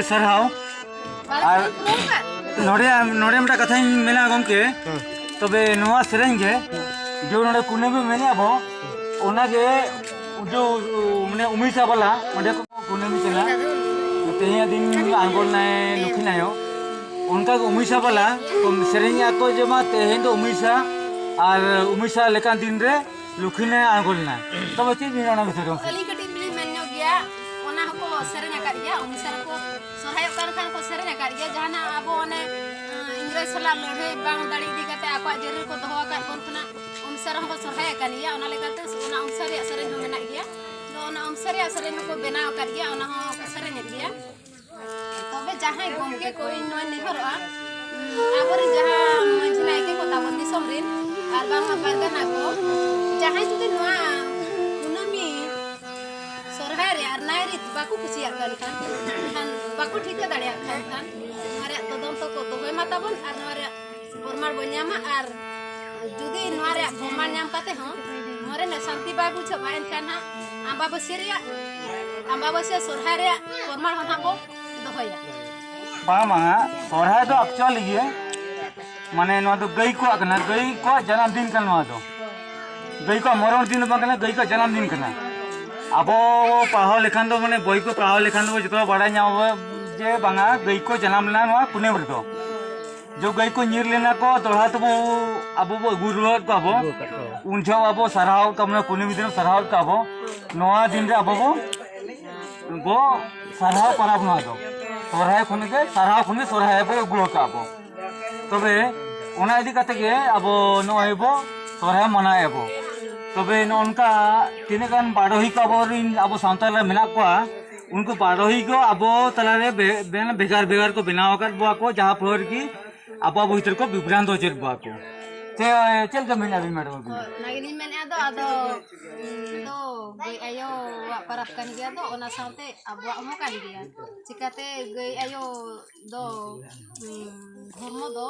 ᱥᱟᱨᱦᱟᱣ᱾ ᱟᱨ ᱱᱚᱰᱮ, ᱱᱚᱰᱮ ᱢᱤᱫᱴᱟᱝ ᱠᱟᱛᱷᱟᱧ ᱢᱮᱱᱟ ᱜᱚᱢᱠᱮ, ᱛᱚᱵᱮ ᱱᱚᱣᱟ ᱥᱮᱨᱮᱧ ᱜᱮ ᱡᱮ ᱱᱚᱰᱮ ᱠᱩᱱᱟᱹᱢᱤ ᱢᱮᱱᱮᱜᱼᱟ ᱵᱚ, ᱚᱱᱟᱜᱮ ᱡᱮ ᱢᱟᱱᱮ ᱩᱢᱤᱥᱟ ᱵᱟᱞᱟ ᱚᱸᱰᱮ ᱠᱚ ᱠᱩᱱᱟᱹᱢᱤ ᱠᱟᱱᱟ, ᱛᱮᱦᱮᱧᱟᱜ ᱫᱤᱱ ᱟᱬᱜᱚ ᱞᱮᱱᱟᱭ ᱞᱩᱠᱷᱤ ᱟᱭᱳ, ᱚᱱᱠᱟᱜᱮ ᱩᱢᱤᱥᱟ ᱵᱟᱞᱟ ᱠᱚ ᱥᱮᱨᱮᱧᱮᱜᱼᱟ ᱠᱚ ᱡᱮ ᱢᱟ ᱛᱮᱦᱮᱧ ᱫᱚ ᱩᱢᱤᱥᱟ, ᱟᱨ ᱩᱢᱤᱥᱟ ᱞᱮᱠᱟᱱ ᱫᱤᱱ ᱨᱮ ᱞᱩᱠᱷᱤ ᱟᱭᱳ ᱟᱬᱜᱚ ᱞᱮᱱᱟᱭ᱾ ᱛᱚᱵᱮ ᱪᱮᱫ ᱵᱤᱱ ᱢᱮᱱᱟ ᱚᱱᱟ ᱵᱤᱥᱚᱭ ᱨᱮ? ᱟᱹᱞᱤᱧ ᱠᱟᱹᱴᱤᱡ ᱞᱤᱧ ᱢᱮᱱ ᱧᱚᱜ ᱜᱮᱭᱟ, ᱚᱱᱟ ᱦᱚᱸᱠᱚ ᱥᱮᱨᱮᱧ ᱟᱠᱟᱫ ᱜᱮᱭᱟ, ᱩᱢᱤᱥᱟ ᱨᱮᱠᱚ ᱥᱚᱨᱦᱟᱭᱚᱜ ᱠᱟᱱ ᱠᱷᱟᱱ ᱠᱚ ᱥᱮᱨᱮᱧ ᱟᱠᱟᱫ ᱜᱮᱭᱟ᱾ ᱡᱟᱦᱟᱱᱟᱜ ᱟᱵᱚ ᱚᱱᱮ, ᱟᱸ, ᱤᱝᱨᱮᱡᱽ ᱥᱟᱞᱟᱜ ᱞᱟᱹᱲᱦᱟᱹᱭ ᱵᱟᱝ ᱫᱟᱲᱮ ᱤᱫᱤ ᱠᱟᱛᱮ ᱟᱠᱚᱣᱟᱜ ᱡᱟᱹᱨᱤ ᱨᱮᱠᱚ ᱫᱚᱦᱚ ᱟᱠᱟᱫ ᱵᱚᱱ ᱠᱷᱚᱱᱟᱜ ᱩᱢᱤᱥᱟ ᱨᱮᱦᱚᱸ ᱠᱚ ᱥᱚᱨᱦᱟᱭ ᱟᱠᱟᱱ ᱜᱮᱭᱟ᱾ ᱚᱱᱟ ᱞᱮᱠᱟᱛᱮ ᱚᱱᱟ ᱩᱢᱤᱥᱟ ᱨᱮᱭᱟᱜ ᱥᱮᱨᱮᱧ ᱦᱚᱸ ᱢᱮᱱᱟᱜ ᱜᱮᱭᱟ᱾ ᱟᱫᱚ ᱚᱱᱟ ᱩᱢᱤᱥᱟ ᱨᱮᱭᱟᱜ ᱥᱮᱨᱮᱧ ᱦᱚᱸᱠᱚ ᱵᱮᱱᱟᱣ ᱟᱠᱟᱫ ᱜᱮᱭᱟ, ᱚᱱᱟ ᱦᱚᱸ ᱠᱚ ᱥᱮᱨᱮᱧᱮᱫ ᱜᱮᱭᱟ᱾ ᱛᱚᱵᱮ ᱡᱟᱦᱟᱸᱭ ᱜᱚᱢᱠᱮ ᱠᱚ, ᱤᱧ ᱱᱚᱣᱟᱧ ᱱᱮᱦᱚᱨᱚᱜᱼᱟ, ᱩᱸ, ᱟᱵᱚᱨᱮᱱ ᱡᱟᱦᱟᱸ ᱢᱟᱹᱡᱷᱤ ᱱᱟᱭᱠᱮ ᱠᱚ ᱛᱟᱵᱚᱱ ᱫᱤᱥᱚᱢ ᱨᱮᱱ ᱟᱨ ᱵᱟᱝᱢᱟ ᱯᱟᱨᱜᱟᱱᱟ ᱠᱚ, ᱡᱟᱦᱟᱸᱭ ᱡᱩᱫᱤ ᱱᱚᱣᱟ ᱠᱩᱱᱟᱹᱢᱤ ᱥᱚᱨᱦᱟᱭ ᱨᱮ ᱟᱨ ᱱᱟᱭ ᱨᱤᱛ ᱵᱟᱠᱚ ᱠᱩᱥᱤᱭᱟᱜ ᱠᱟᱱ ᱠᱷᱟᱱ, ᱮᱱᱠᱷᱟᱱ ᱵᱟᱠᱚ ᱴᱷᱤᱠᱟᱹ ᱫᱟᱲᱮᱭᱟᱜ ᱠᱷᱟᱱ, ᱠᱷᱟᱱ ᱱᱚᱣᱟ ᱨᱮᱭᱟᱜ ᱛᱚᱫᱚᱱᱛᱚ ᱠᱚ ᱫᱚᱦᱚᱭ ᱢᱟ ᱛᱟᱵᱚᱱ ᱟᱨ ᱱᱚᱣᱟ ᱨᱮᱭᱟᱜ ᱯᱨᱚᱢᱟᱱ ᱵᱚᱱ ᱧᱟᱢᱟ᱾ ᱟᱨ ᱡᱩᱫᱤ ᱱᱚᱣᱟ ᱨᱮᱭᱟᱜ ᱯᱨᱚᱢᱟᱱ ᱧᱟᱢ ᱠᱟᱛᱮ ᱦᱚᱸ ᱢᱚᱱᱮ ᱨᱮ ᱥᱟᱱᱛᱤ ᱵᱟᱭ ᱵᱩᱡᱷᱟᱹᱜᱼᱟ, ᱮᱱᱠᱷᱟᱱ ᱦᱟᱸᱜ ᱟᱢᱵᱟᱵᱟᱹᱥᱭᱟᱹ ᱨᱮᱭᱟᱜ, ᱟᱢᱵᱟᱵᱟᱹᱥᱭᱟᱹ ᱥᱚᱨᱦᱟᱭ ᱨᱮᱭᱟᱜ ᱯᱨᱚᱢᱟᱱ ᱦᱚᱸ ᱦᱟᱸᱜ ᱵᱚ ᱫᱚᱦᱚᱭᱟ᱾ ᱵᱟᱝ, ᱵᱟᱝᱟ, ᱥᱚᱨᱦᱟᱭ ᱫᱚ actually ᱜᱮ, ᱢᱟᱱᱮ, ᱱᱚᱣᱟ ᱫᱚ ᱜᱟᱹᱭ ᱠᱚᱣᱟᱜ ᱠᱟᱱᱟ, ᱜᱟᱹᱭ ᱠᱚᱣᱟᱜ ᱡᱟᱱᱟᱢ ᱫᱤᱱ ᱠᱟᱱᱟ ᱱᱚᱣᱟ ᱫᱚ᱾ ᱜᱟᱹᱭ ᱠᱚᱣᱟᱜ ᱢᱚᱨᱚᱱ ᱫᱤᱱ ᱫᱚ ᱵᱟᱝ ᱠᱟᱱᱟ, ᱜᱟᱹᱭ ᱠᱚᱣᱟᱜ ᱡᱟᱱᱟᱢ ᱫᱤᱱ ᱠᱟᱱᱟ᱾ ᱟᱵᱚ ᱯᱟᱲᱦᱟᱣ ᱞᱮᱠᱷᱟᱱ ᱫᱚ, ᱢᱟᱱᱮ, ᱵᱳᱭ ᱠᱚ ᱯᱟᱲᱦᱟᱣ ᱞᱮᱠᱷᱟᱱ ᱫᱚ ᱡᱚᱛᱚ ᱵᱟᱲᱟᱭ ᱧᱟᱢ ᱟᱵᱚ ᱡᱮ ᱵᱟᱝᱟ, ᱜᱟᱹᱭ ᱠᱚ ᱡᱟᱱᱟᱢ ᱞᱮᱱᱟ ᱱᱚᱣᱟ ᱠᱩᱱᱟᱹᱢᱤ ᱨᱮᱫᱚ᱾ ᱡᱚ ᱜᱟᱹᱭ ᱠᱚ ᱧᱤᱨ ᱞᱮᱱᱟ ᱠᱚ, ᱫᱚᱦᱲᱟ ᱛᱮᱵᱚ ᱟᱵᱚ ᱵᱚ ᱟᱹᱜᱩ ᱨᱩᱣᱟᱹᱲ ᱠᱚᱣᱟ ᱵᱚ᱾ ᱟᱹᱜᱩ ᱟᱠᱟᱫ ᱠᱚᱣᱟ᱾ ᱩᱱ ᱡᱚᱦᱚᱜ ᱟᱵᱚ ᱥᱟᱨᱦᱟᱣ ᱠᱚᱣᱟ, ᱢᱟᱱᱮ ᱠᱩᱱᱟᱹᱢᱤ ᱫᱤᱱ ᱥᱟᱨᱦᱟᱣ ᱠᱚᱣᱟ ᱵᱚ᱾ ᱱᱚᱣᱟ ᱫᱤᱱ ᱨᱮ ᱟᱵᱚ ᱵᱚ, ᱵᱚ ᱥᱟᱨᱦᱟᱣ ᱯᱚᱨᱚᱵᱽ ᱱᱚᱣᱟ ᱫᱚ᱾ ᱥᱚᱨᱦᱟᱭ ᱠᱷᱚᱱ ᱜᱮ, ᱥᱟᱨᱦᱟᱣ ᱠᱷᱚᱱ ᱜᱮ ᱥᱚᱨᱦᱟᱭ ᱵᱚ ᱟᱹᱜᱩ ᱟᱠᱟᱫ ᱵᱚ᱾ ᱛᱚᱵᱮ ᱚᱱᱟ ᱤᱫᱤ ᱠᱟᱛᱮ ᱜᱮ ᱟᱵᱚ ᱱᱚᱜᱼᱚᱭ ᱵᱚ ᱥᱚᱨᱦᱟᱭ ᱢᱟᱱᱟᱣᱮᱫᱼᱟ ᱵᱚ᱾ ᱛᱚᱵᱮ ᱱᱚᱜᱼᱚ ᱱᱚᱝᱠᱟ ᱛᱤᱱᱟᱹᱜ ᱜᱟᱱ ᱵᱟᱰᱚᱦᱤ ᱠᱚ ᱟᱵᱚᱨᱮᱱ, ᱟᱵᱚ ᱥᱟᱶᱛᱟ ᱨᱮ ᱢᱮᱱᱟᱜ ᱠᱚᱣᱟ, ᱩᱱᱠᱩ ᱵᱟᱰᱚᱦᱤ ᱠᱚ ᱟᱵᱚ ᱛᱟᱞᱟᱨᱮ ᱵᱮ-, ᱵᱮ-, ᱵᱷᱮᱜᱟᱨ ᱵᱷᱮᱜᱟᱨ ᱠᱚ ᱵᱮᱱᱟᱣ ᱟᱠᱟᱫ ᱵᱚᱣᱟ ᱠᱚ, ᱡᱟᱦᱟᱸ ᱯᱷᱚᱞᱚ ᱨᱮᱜᱮ ᱟᱵᱚᱣᱟᱜ ᱵᱷᱤᱛᱨᱤ ᱠᱚ ᱵᱤᱵᱷᱨᱟᱱᱛ ᱦᱚᱪᱚᱭᱮᱫ ᱵᱚᱣᱟ ᱠᱚ᱾ ᱪᱮ-, ᱪᱮᱫ ᱞᱮᱠᱟ ᱢᱮᱱᱟᱜ ᱵᱤᱱ ᱢᱮᱰᱟᱢ ᱟᱹᱵᱤᱱ? ᱦᱳᱭ, ᱚᱱᱟᱜᱮᱞᱤᱧ ᱢᱮᱱᱮᱫᱼᱟ᱾ ᱟᱫᱚ, ᱟᱫᱚ ᱤᱧ ᱫᱚ ᱜᱟᱹᱭ ᱟᱭᱳᱣᱟᱜ ᱯᱟᱨᱟᱵᱽ ᱠᱟᱱ ᱜᱮᱭᱟ, ᱟᱫᱚ ᱚᱱᱟ ᱥᱟᱶᱛᱮ ᱟᱵᱚᱣᱟᱜ ᱦᱚᱸ ᱠᱟᱱ ᱜᱮᱭᱟ᱾ ᱪᱤᱠᱟᱹᱛᱮ ᱜᱟᱹᱭ ᱟᱭᱳ ᱫᱚ, ᱩᱸ, ᱫᱷᱚᱨᱢᱚ ᱫᱚ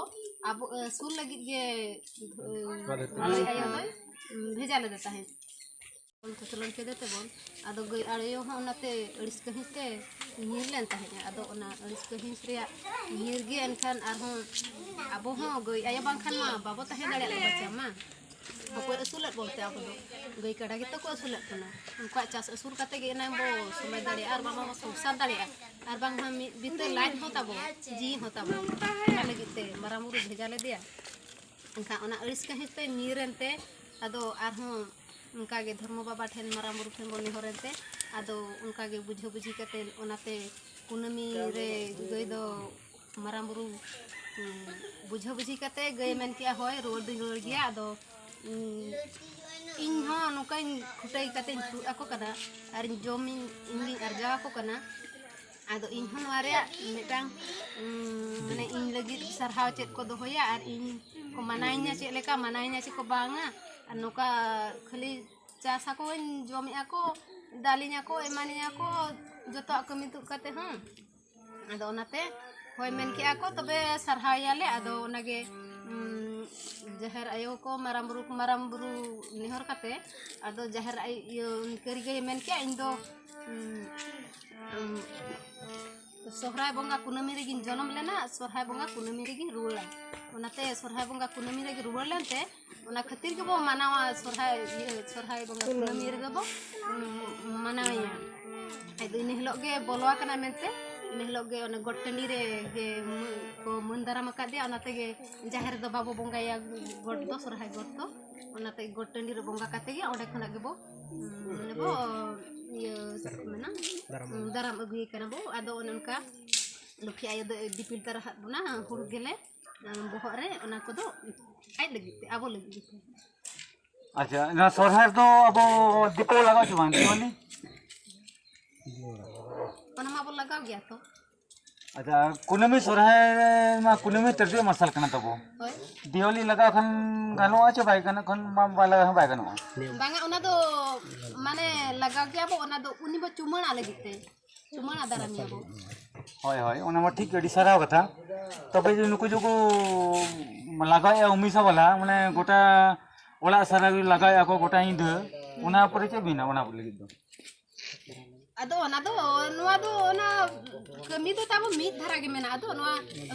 ᱟᱵᱚ, ᱮ, ᱥᱩᱨ ᱞᱟᱹᱜᱤᱫ ᱜᱮ, ᱮ, ᱜᱟᱹᱭ ᱟᱭᱳ ᱫᱚᱭ, ᱩᱸ, ᱵᱷᱮᱡᱟ ᱞᱮᱫᱮ ᱛᱟᱦᱮᱸᱫ᱾ ᱠᱚᱪᱞᱚᱱ ᱠᱮᱫᱮ ᱛᱮᱵᱚᱱ, ᱟᱫᱚ ᱜᱟᱹᱭ ᱟᱭᱳ ᱦᱚᱸ ᱚᱱᱟᱛᱮ ᱟᱹᱲᱤᱥ ᱠᱟᱹᱦᱤᱥ ᱛᱮ ᱧᱤᱨ ᱞᱮᱱ ᱛᱟᱦᱮᱸᱫᱼᱟ᱾ ᱟᱫᱚ ᱚᱱᱟ ᱟᱹᱲᱤᱥ ᱠᱟᱹᱦᱤᱥ ᱨᱮᱭᱟᱜ ᱧᱤᱨ ᱜᱮ ᱮᱱᱠᱷᱟᱱ ᱟᱨᱦᱚᱸ ᱟᱵᱚ ᱦᱚᱸ ᱜᱟᱹᱭ ᱟᱭᱳ ᱵᱟᱝᱠᱷᱟᱱ ᱢᱟ ᱵᱟᱵᱚ ᱛᱟᱦᱮᱸ ᱫᱟᱲᱮᱭᱟᱜ ᱵᱟᱪᱟ ᱢᱟ᱾ ᱚᱠᱚᱭ ᱟᱹᱥᱩᱞᱮᱫ ᱵᱚᱱᱛᱮ? ᱟᱵᱚ ᱫᱚ ᱜᱟᱹᱭ ᱠᱟᱰᱟ ᱜᱮᱛᱚ ᱠᱚ ᱟᱹᱥᱩᱞᱮᱫ ᱵᱚᱱᱟ᱾ ᱩᱱᱠᱩᱣᱟᱜ ᱪᱟᱥ ᱟᱹᱥᱩᱞ ᱠᱟᱛᱮ ᱜᱮ ᱮᱱᱟᱝ ᱵᱚ ᱥᱚᱢᱟᱡᱽ ᱫᱟᱲᱮᱭᱟᱜᱼᱟ ᱟᱨ ᱵᱟᱝ ᱵᱚ ᱥᱚᱝᱥᱟᱨ ᱫᱟᱲᱮᱭᱟᱜᱼᱟ᱾ ᱟᱨ ᱵᱟᱝᱢᱟ ᱢᱤᱫ ᱵᱤᱛᱟᱹ ᱞᱟᱡ ᱦᱚᱸ ᱛᱟᱵᱚ, ᱡᱤᱣᱤ ᱦᱚᱸ ᱛᱟᱵᱚ᱾ ᱚᱱᱟ ᱞᱟᱹᱜᱤᱫ ᱛᱮ ᱢᱟᱨᱟᱝ ᱵᱩᱨᱩ ᱵᱷᱮᱡᱟ ᱞᱮᱫᱮᱭᱟ᱾ ᱮᱱᱠᱷᱟᱱ ᱚᱱᱟ ᱟᱹᱲᱤᱥ ᱠᱟᱹᱦᱤᱥ ᱛᱮ ᱧᱤᱨ ᱮᱱᱛᱮ ᱟᱫᱚ ᱟᱨᱦᱚᱸ ᱚᱱᱠᱟᱜᱮ ᱫᱷᱚᱨᱢᱚ ᱵᱟᱵᱟ ᱴᱷᱮᱱ, ᱢᱟᱨᱟᱝ ᱵᱩᱨᱩ ᱴᱷᱮᱱ ᱵᱚᱱ ᱱᱮᱦᱚᱨ ᱮᱱᱛᱮ ᱟᱫᱚ ᱚᱱᱠᱟᱜᱮ ᱵᱩᱡᱷᱟᱹ ᱵᱩᱡᱷᱤ ᱠᱟᱛᱮ ᱚᱱᱟᱛᱮ ᱠᱩᱱᱟᱹᱢᱤ ᱨᱮ ᱜᱟᱹᱭ ᱫᱚ ᱢᱟᱨᱟᱝ ᱵᱩᱨᱩ, ᱩᱸ, ᱵᱩᱡᱷᱟᱹ ᱵᱩᱡᱷᱤ ᱠᱟᱛᱮ ᱜᱟᱹᱭ ᱢᱮᱱ ᱠᱮᱜᱼᱟ, "ᱦᱳᱭ, ᱨᱩᱣᱟᱹᱲ ᱫᱩᱧ ᱨᱩᱣᱟᱹᱲ ᱜᱮᱭᱟ, ᱟᱫᱚ, ᱩᱸ, ᱤᱧ ᱦᱚᱸ ᱱᱚᱝᱠᱟᱧ ᱠᱷᱩᱴᱟᱹᱭ ᱠᱟᱛᱮᱧ ᱛᱩᱫ ᱟᱠᱚ ᱠᱟᱱᱟ ᱟᱨ ᱤᱧ ᱡᱚᱢᱤᱧ, ᱤᱧ ᱜᱤᱧ ᱟᱨᱡᱟᱣ ᱟᱠᱚ ᱠᱟᱱᱟ, ᱟᱫᱚ ᱤᱧ ᱦᱚᱸ ᱱᱚᱣᱟ ᱨᱮᱭᱟᱜ ᱢᱤᱫᱴᱟᱝ, ᱩᱸ, ᱢᱟᱱᱮ ᱤᱧ ᱞᱟᱹᱜᱤᱫ ᱥᱟᱨᱦᱟᱣ ᱪᱮᱫ ᱠᱚ ᱫᱚᱦᱚᱭᱟ ᱟᱨ ᱤᱧ ᱠᱚ ᱢᱟᱱᱟᱣᱤᱧᱟ ᱪᱮᱫ ᱞᱮᱠᱟ, ᱢᱟᱱᱟᱣᱤᱧᱟ ᱪᱮ ᱠᱚ ᱵᱟᱝᱟ, ᱟᱨ ᱱᱚᱝᱠᱟ ᱠᱷᱟᱹᱞᱤ ᱪᱟᱥ ᱟᱠᱚᱧ, ᱡᱚᱢᱮᱜᱼᱟ ᱠᱚ, ᱫᱟᱞᱤᱧᱟ ᱠᱚ, ᱮᱢᱟᱱᱤᱧᱟ ᱠᱚ, ᱡᱚᱛᱚᱣᱟᱜ ᱠᱟᱹᱢᱤ ᱛᱩᱫ ᱠᱟᱛᱮ ᱦᱚᱸ᱾ ᱟᱫᱚ ᱚᱱᱟᱛᱮ ᱦᱳᱭ ᱢᱮᱱ ᱠᱮᱜᱼᱟ ᱠᱚ, ᱛᱚᱵᱮ ᱥᱟᱨᱦᱟᱣᱮᱭᱟᱞᱮ᱾ ᱟᱫᱚ ᱚᱱᱟᱜᱮ, ᱩᱸ, ᱡᱟᱦᱮᱨ ᱟᱭᱳ ᱠᱚ, ᱢᱟᱨᱟᱝ ᱵᱩᱨᱩ ᱠᱚ, ᱢᱟᱨᱟᱝ ᱵᱩᱨᱩ ᱱᱮᱦᱚᱨ ᱠᱟᱛᱮ ᱟᱫᱚ ᱡᱟᱦᱮᱨ ᱟᱭᱳ, ᱤᱭᱟᱹ, ᱩᱱᱤ ᱠᱟᱹᱨᱤ ᱜᱟᱹᱭᱮ ᱢᱮᱱ ᱠᱮᱜᱼᱟ, "ᱤᱧ ᱫᱚ, ᱩᱸ, ᱩᱸ, ᱥᱚᱦᱨᱟᱭ ᱵᱚᱸᱜᱟ ᱠᱩᱱᱟᱹᱢᱤ ᱨᱮᱜᱤᱧ ᱡᱚᱱᱚᱢ ᱞᱮᱱᱟ, ᱥᱚᱦᱨᱟᱭ ᱵᱚᱸᱜᱟ ᱠᱩᱱᱟᱹᱢᱤ ᱨᱮᱜᱤᱧ ᱨᱩᱣᱟᱹᱲᱟ᱾ ᱚᱱᱟᱛᱮ ᱥᱚᱦᱨᱟᱭ ᱵᱚᱸᱜᱟ ᱠᱩᱱᱟᱹᱢᱤ ᱨᱮᱜᱮ ᱨᱩᱣᱟᱹᱲ ᱞᱮᱱᱛᱮ ᱚᱱᱟ ᱠᱷᱟᱹᱛᱤᱨ ᱜᱮᱵᱚ ᱢᱟᱱᱟᱣᱟ ᱥᱚᱦᱨᱟᱭ, ᱤᱭᱟᱹ, ᱥᱚᱦᱨᱟᱭ ᱵᱚᱸᱜᱟ ᱠᱩᱱᱟᱹᱢᱤ ᱨᱮᱫᱚ ᱵᱚ, ᱩᱸ, ᱢᱟᱱᱟᱣᱮᱭᱟ᱾ ᱟᱫᱚ ᱤᱱᱟᱹ ᱦᱤᱞᱳᱜ ᱜᱮ ᱵᱚᱞᱚ ᱟᱠᱟᱱᱟ ᱢᱮᱱᱛᱮ, ᱤᱱᱟᱹ ᱦᱤᱞᱳᱜ ᱜᱮ ᱚᱱᱮ ᱜᱚᱴ ᱴᱟᱺᱰᱤ ᱨᱮ ᱜᱮ ᱢᱟᱹ-, ᱠᱚ ᱢᱟᱹᱱ ᱫᱟᱨᱟᱢ ᱟᱠᱟᱫᱮᱭᱟ, ᱚᱱᱟ ᱛᱮᱜᱮ ᱡᱟᱦᱮᱨ ᱨᱮᱫᱚ ᱵᱟᱵᱚ ᱵᱚᱸᱜᱟᱭᱟ ᱜᱚᱴ ᱫᱚ, ᱥᱚᱦᱨᱟᱭ ᱜᱚᱴ ᱫᱚ᱾ ᱚᱱᱟᱛᱮ ᱜᱚᱴ ᱴᱟᱺᱰᱤ ᱨᱮ ᱵᱚᱸᱜᱟ ᱠᱟᱛᱮ ᱜᱮ ᱚᱸᱰᱮ ᱠᱷᱚᱱᱟᱜ ᱜᱮᱵᱚ, ᱩᱸ, ᱢᱟᱱᱮ ᱵᱚ, ᱤᱭᱟᱹ, ᱪᱮᱫ ᱠᱚ ᱢᱮᱱᱟ? ᱫᱟᱨᱟᱢ᱾ ᱩᱸ, ᱫᱟᱨᱟᱢ ᱟᱹᱜᱩᱭᱮ ᱠᱟᱱᱟ ᱵᱚ᱾ ᱟᱫᱚ ᱚᱱᱮ ᱚᱱᱠᱟ ᱞᱚᱠᱠᱷᱤ ᱟᱭᱳ ᱫᱚ ᱫᱤᱯᱤᱞ ᱛᱟᱨᱟ ᱦᱟᱜ ᱵᱚᱱᱟ ᱦᱩᱲᱩ ᱜᱮᱞᱮ, ᱩᱸ, ᱵᱚᱦᱚᱜ ᱨᱮ ᱚᱱᱟ ᱠᱚᱫᱚ ᱟᱡ ᱞᱟᱹᱜᱤᱫ ᱛᱮ, ᱟᱵᱚ ᱞᱟᱹᱜᱤᱫ ᱜᱮ᱾ ᱟᱪᱪᱷᱟ, ᱱᱚᱣᱟ ᱥᱚᱨᱦᱟᱭ ᱨᱮᱫᱚ ᱟᱵᱚ ᱫᱤᱯ ᱵᱚ ᱞᱟᱜᱟᱣ ᱪᱮ ᱵᱟᱝ, ᱫᱤᱣᱟᱞᱤ? ᱚᱱᱟ ᱢᱟ ᱵᱚ ᱞᱟᱜᱟᱣ ᱜᱮᱭᱟ ᱛᱚ᱾ ᱟᱪᱪᱷᱟ, ᱠᱩᱱᱟᱹᱢᱤ ᱥᱚᱨᱦᱟᱭ ᱢᱟ ᱠᱩᱱᱟᱹᱢᱤ ᱛᱮᱨᱫᱮᱡ ᱢᱟᱨᱥᱟᱞ ᱠᱟᱱᱟ ᱛᱟᱵᱚ᱾ ᱦᱳᱭ᱾ ᱫᱤᱣᱟᱞᱤ ᱞᱟᱜᱟᱣ ᱠᱷᱟᱱ ᱜᱟᱱᱚᱜᱼᱟ ᱪᱮ ᱵᱟᱭ ᱜᱟᱱᱚᱜ ᱠᱷᱟᱱ ᱢᱟ ᱵᱟᱭ ᱞᱟᱜᱟᱣ ᱦᱚᱸ ᱵᱟᱭ ᱜᱟᱱᱚᱜᱼᱟ? ᱵᱟᱝᱟ, ᱚᱱᱟ ᱫᱚ ᱢᱟᱱᱮ ᱞᱟᱜᱟᱣ ᱜᱮᱭᱟ ᱵᱚ, ᱚᱱᱟ ᱫᱚ ᱩᱱᱤ ᱵᱚ ᱪᱩᱢᱟᱹᱲᱟ ᱞᱟᱹᱜᱤᱫ ᱛᱮ᱾ ᱪᱩᱢᱟᱹᱲᱟ ᱫᱟᱨᱟᱢ ᱮᱭᱟ ᱵᱚ᱾ ᱦᱳᱭ, ᱦᱳᱭ, ᱚᱱᱟ ᱢᱟ ᱴᱷᱤᱠ, ᱟᱹᱰᱤ ᱥᱟᱨᱦᱟᱣ ᱠᱟᱛᱷᱟ᱾ ᱛᱚᱵᱮ ᱡᱮ ᱱᱩᱠᱩ ᱡᱮ ᱠᱚ ᱞᱟᱜᱟᱣᱮᱫᱼᱟ ᱩᱢᱤᱥᱟ ᱵᱟᱞᱟ, ᱢᱟᱱᱮ ᱜᱚᱴᱟ ᱚᱲᱟᱜ ᱥᱟᱨᱟ ᱜᱮ ᱞᱟᱜᱟᱣᱮᱫᱼᱟ ᱠᱚ ᱜᱚᱴᱟ ᱧᱤᱫᱟᱹ, ᱚᱱᱟ ᱯᱚᱨᱮ ᱪᱮᱫ ᱢᱮᱱᱟᱜᱼᱟ ᱚᱱᱟ ᱞᱟᱹᱜᱤᱫ ᱫᱚ? ᱟᱫᱚ ᱚᱱᱟ ᱫᱚ, ᱱᱚᱣᱟ ᱫᱚ ᱚᱱᱟ ᱠᱟᱹᱢᱤ ᱫᱚ ᱛᱟᱵᱚ ᱢᱤᱫ ᱫᱷᱟᱨᱟ ᱜᱮ ᱢᱮᱱᱟᱜᱼᱟ, ᱟᱫᱚ ᱱᱚᱣᱟ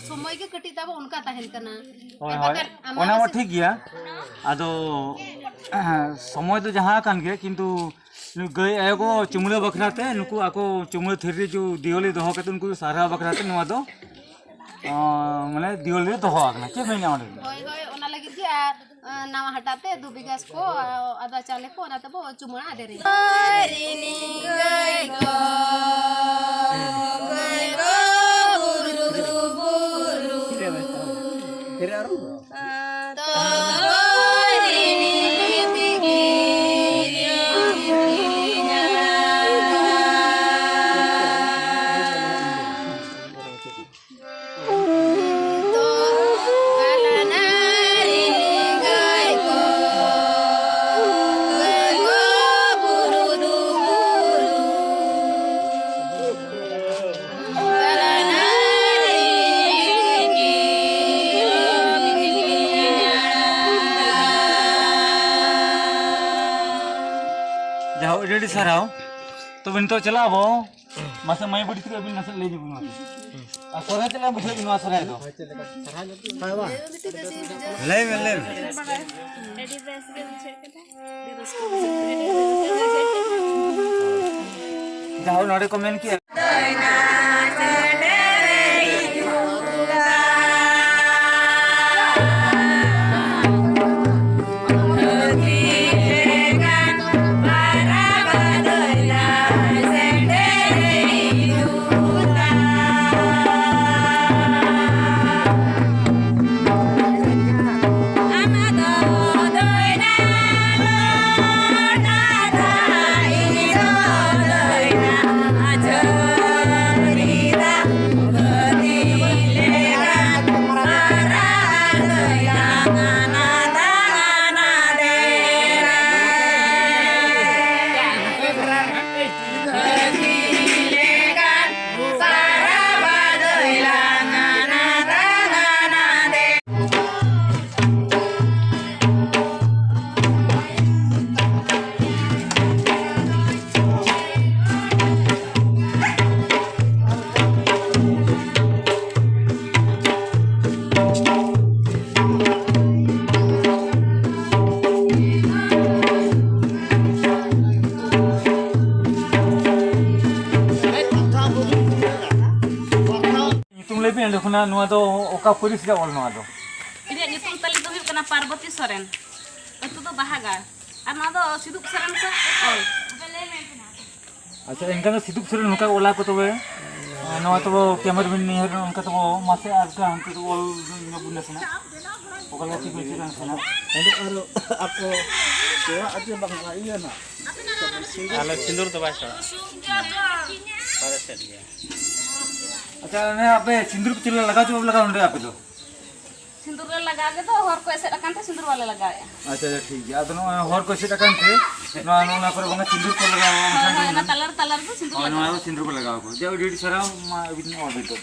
ᱥᱚᱢᱚᱭ ᱜᱮ ᱠᱟᱹᱴᱤᱡ ᱛᱟᱵᱚ ᱚᱱᱠᱟ ᱛᱟᱦᱮᱱ ᱠᱟᱱᱟ᱾ ᱦᱳᱭ, ᱟᱨ ᱦᱳᱭ, ᱵᱟᱠᱷᱟᱱ ᱟᱢᱟᱜ ᱚᱱᱟ ᱢᱟ ᱦᱚᱸ ᱴᱷᱤᱠ ᱜᱮᱭᱟ᱾ ᱟᱫᱚ ᱥᱚᱢᱚᱭ ᱫᱚ ᱡᱟᱦᱟᱸ ᱠᱟᱱ ᱜᱮ, ᱠᱤᱱᱛᱩ ᱱᱩᱭ ᱜᱟᱹᱭ ᱟᱭᱳ ᱠᱚ ᱪᱩᱢᱲᱟᱹ ᱵᱟᱠᱷᱨᱟ ᱛᱮ ᱱᱩᱠᱩ ᱟᱠᱚ ᱪᱩᱢᱲᱟᱹ ᱛᱷᱤᱨ ᱨᱮ ᱡᱩ ᱫᱤᱣᱟᱹᱞᱤ ᱫᱚᱦᱚ ᱠᱟᱛᱮ ᱩᱱᱠᱩ ᱥᱟᱨᱦᱟᱣ ᱵᱟᱠᱷᱨᱟ ᱛᱮ ᱱᱚᱣᱟ ᱫᱚ, ᱟᱸ, ᱢᱟᱱᱮ ᱫᱤᱣᱟᱹᱞᱤ ᱫᱚᱦᱚ ᱟᱠᱟᱱᱟ᱾ ᱪᱮᱫ ᱢᱮᱱᱟ ᱚᱸᱰᱮ? ᱦᱳᱭ, ᱦᱳᱭ, ᱚᱱᱟ ᱞᱟᱹᱜᱤᱫ ᱜᱮ ᱟᱨ, ᱟᱸ, ᱱᱟᱣᱟ ᱦᱟᱴᱟᱜ ᱛᱮ ᱫᱩ ᱵᱤᱜᱷᱟᱹ ᱠᱚ, ᱟᱸ, ᱟᱫᱟ ᱪᱟᱣᱞᱮ ᱠᱚ, ᱚᱱᱟ ᱛᱮᱵᱚ ᱪᱩᱢᱟᱹᱲᱟ ᱟᱫᱮᱨᱮ᱾ ᱡᱟᱦᱳ, ᱟᱹᱰᱤ ᱟᱹᱰᱤ ᱥᱟᱨᱦᱟᱣ᱾ ᱛᱚᱵᱮ ᱱᱤᱛᱚᱜ ᱪᱟᱞᱟᱜ ᱟᱵᱚ᱾ ᱢᱟᱥᱮ ᱢᱟᱹᱭ ᱵᱩᱰᱷᱤ ᱛᱟᱠᱚ ᱟᱹᱵᱤᱱ ᱱᱟᱥᱮ ᱞᱟᱹᱭ ᱧᱚᱜ ᱵᱤᱱ ᱢᱟᱥᱮ᱾ ᱟᱨ ᱥᱚᱨᱦᱟᱭ ᱪᱮᱫ ᱞᱮᱠᱟ ᱵᱩᱡᱷᱟᱹᱣ ᱵᱤᱱ ᱱᱚᱣᱟ ᱥᱚᱨᱦᱟᱭ ᱫᱚ? ᱞᱟᱹᱭ ᱵᱮᱱ, ᱞᱟᱹᱭ ᱵᱮᱱ᱾ ᱟᱹᱰᱤ ᱵᱮᱥ ᱜᱮ ᱵᱩᱡᱷᱟᱹᱜ ᱠᱟᱱᱟ᱾ ᱡᱟᱦᱳ, ᱱᱚᱰᱮ ᱠᱚ ᱢᱮᱱ ᱠᱮᱜᱼᱟ᱾ ᱱᱚᱣᱟ ᱫᱚ ᱚᱠᱟ ᱯᱟᱹᱨᱤᱥ ᱨᱮ ᱚᱞ ᱱᱚᱣᱟ ᱫᱚ? ᱤᱧᱟᱹᱜ ᱧᱩᱛᱩᱢ ᱛᱟᱹᱞᱤᱧ ᱫᱚ ᱦᱩᱭᱩᱜ ᱠᱟᱱᱟ ᱯᱟᱨᱵᱚᱛᱤ ᱥᱚᱨᱮᱱ, ᱟᱹᱛᱩ ᱫᱚ ᱵᱟᱦᱟᱜᱟᱲ, ᱟᱨ ᱱᱚᱣᱟ ᱫᱚ ᱥᱤᱫᱩᱯ ᱥᱚᱨᱮᱱ ᱠᱚᱣᱟᱜ ᱚᱞ᱾ ᱟᱪᱪᱷᱟ, ᱮᱱᱠᱷᱟᱱ ᱫᱚ ᱥᱤᱫᱩᱯ ᱥᱚᱨᱮᱱ ᱱᱚᱝᱠᱟ ᱚᱞᱟ ᱠᱚ ᱛᱚᱵᱮ᱾ ᱱᱚᱣᱟ ᱛᱚᱵᱮ ᱠᱮᱢᱮᱨᱟ ᱢᱮᱱ ᱱᱤᱭᱟᱹ ᱚᱱᱠᱟ ᱛᱚᱵᱮ ᱢᱟᱥᱮ ᱟᱨ ᱚᱱᱛᱮ ᱫᱚ ᱚᱞ ᱧᱚᱜ ᱵᱚᱱ ᱱᱟᱥᱮᱱᱟᱜ᱾ ᱚᱠᱟ ᱞᱮᱠᱟ ᱪᱮᱫ ᱠᱚ ᱪᱮᱫ ᱱᱟᱥᱮᱱᱟᱜ? ᱟᱫᱚ ᱟᱨᱚ ᱟᱠᱚ ᱪᱮᱫᱟᱜ ᱡᱮ ᱵᱟᱝ ᱤᱭᱟᱹ ᱱᱟ? ᱟᱞᱮ ᱥᱤᱸᱫᱩᱨ ᱫᱚ ᱵᱟᱭ ᱥᱟᱲᱟ᱾ ᱵᱟᱞᱮ ᱥᱮᱫ ᱜᱮᱭᱟ᱾ ᱟᱪᱪᱷᱟ, ᱚᱱᱮ ᱟᱯᱮ ᱥᱤᱸᱫᱩᱨ ᱠᱚ ᱪᱮᱫ ᱞᱮᱠᱟ ᱞᱟᱜᱟᱣ ᱪᱚ ᱵᱟᱯᱮ ᱞᱟᱜᱟᱣ ᱱᱚᱰᱮ ᱟᱯᱮ ᱫᱚ? ᱥᱤᱸᱫᱩᱨ ᱞᱮ ᱞᱟᱜᱟᱣ ᱜᱮᱫᱚ, ᱦᱚᱨ ᱠᱚ ᱮᱥᱮᱫ ᱟᱠᱟᱱ ᱛᱮ ᱥᱤᱸᱫᱩᱨ ᱵᱟᱞᱮ ᱞᱟᱜᱟᱣᱮᱫᱼᱟ᱾ ᱟᱪᱪᱷᱟ, ᱟᱪᱪᱷᱟ, ᱴᱷᱤᱠ ᱜᱮᱭᱟ᱾ ᱟᱫᱚ ᱱᱚᱜᱼᱚᱭ ᱦᱚᱨ ᱠᱚ ᱮᱥᱮᱫ ᱟᱠᱟᱱ ᱛᱮ ᱱᱚᱣᱟ, ᱱᱚᱣᱟ ᱠᱚᱨᱮ ᱵᱟᱝᱟ ᱥᱤᱸᱫᱩᱨ ᱠᱚ ᱞᱟᱜᱟᱣ ᱦᱳᱭ, ᱦᱳᱭ, ᱚᱱᱟ ᱛᱟᱞᱟ ᱨᱮᱫᱚ ᱥᱤᱸᱫᱩᱨ ᱦᱳᱭ, ᱞᱟᱜᱟᱣ᱾ ᱱᱚᱣᱟ ᱫᱚ ᱥᱤᱸᱫᱩᱨ ᱠᱚ ᱞᱟᱜᱟᱣ ᱠᱚ᱾ ᱡᱮ ᱟᱹᱰᱤ ᱟᱹᱰᱤ ᱥᱟᱨᱦᱟᱣ, ᱢᱟ ᱟᱹᱵᱤᱱ ᱚᱞ ᱵᱤᱱ ᱫᱚ᱾